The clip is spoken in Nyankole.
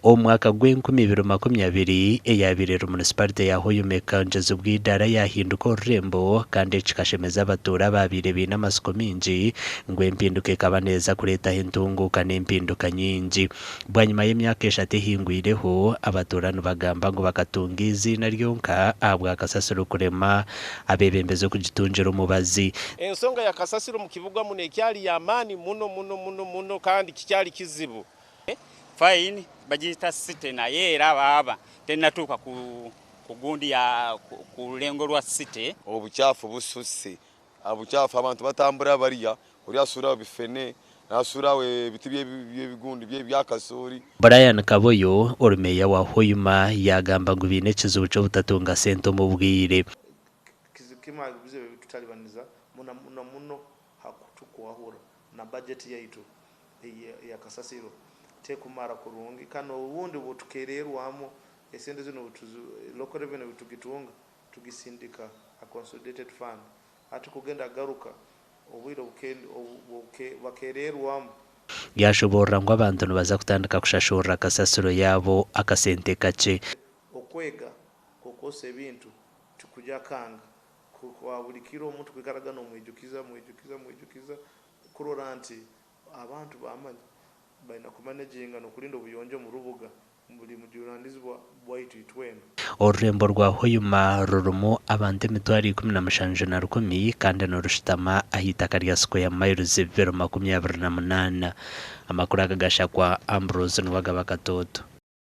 Omu mwaka gw'enkumi ibiri 20, eyaabaire eri munisiparite ya Hoima ekangyezibwa eidaara yaahinduka orurembo kandi eki kikashemeza abatuura abaabaire baine amatsiko maingi ngu empinduka ekaba neeza kureetaho entunguuka n'empinduka nyingi. Bwanyima y'emyaka eshatu ehingwireho, abatuura nibagamba ngu bakatunga eiziina ryonka ahabwa kasasiro kurema abeebembezi okugitungira omubazi. Ensonga ya kasasiro omu kibuga muno ekyali y'amaani muno muno muno muno kandi kikyali kizibu. Fine bagiyita city naye era baaba tenatuuka ku gundi ya ku lulengo lwa city. Obukyafu bususse, obukyafu abantu batambura barya, ori asuura bifene, nasuura aho ebiti byebigundi bya kasoori. Brian Kaboyo, ori meeya wa Hoima yaagamba ngu baine ekizibu ky'obutatunga sente omu bwire. Kizibu aha bizibu ebitutalibaniza muno muno ha kutukwahura na bajeti yaitu eya kasasiro tekumara kurungi kandi obundi obutukererwamu esente zinu local revenue obutugitunga tugisindika ha consolidated fund hati kugenda garuka obwire bakererwamu. Yashoboorora ngu abantu nibaza kutandika kushashurira kasasiro yaabo akasente kakye. Okwega kw'okwosa ebintu tikujya kanga kwa buli kiro omuntu kwikaraga nomwijukiza mwijukiza mwijukiza kurora nti abantu bamanya baina kumanaginga n'okulinda obuyonjo omu rubuga buli mujunanizibwa bwaitu itwena. Orurembo rwa Hoima rurimu abantu 171,000 kandi nirushutama aha itaka rya sikweya mayiruzi 228. Amakuru aga gashakwa Ambrose Nuwagaba Katooto.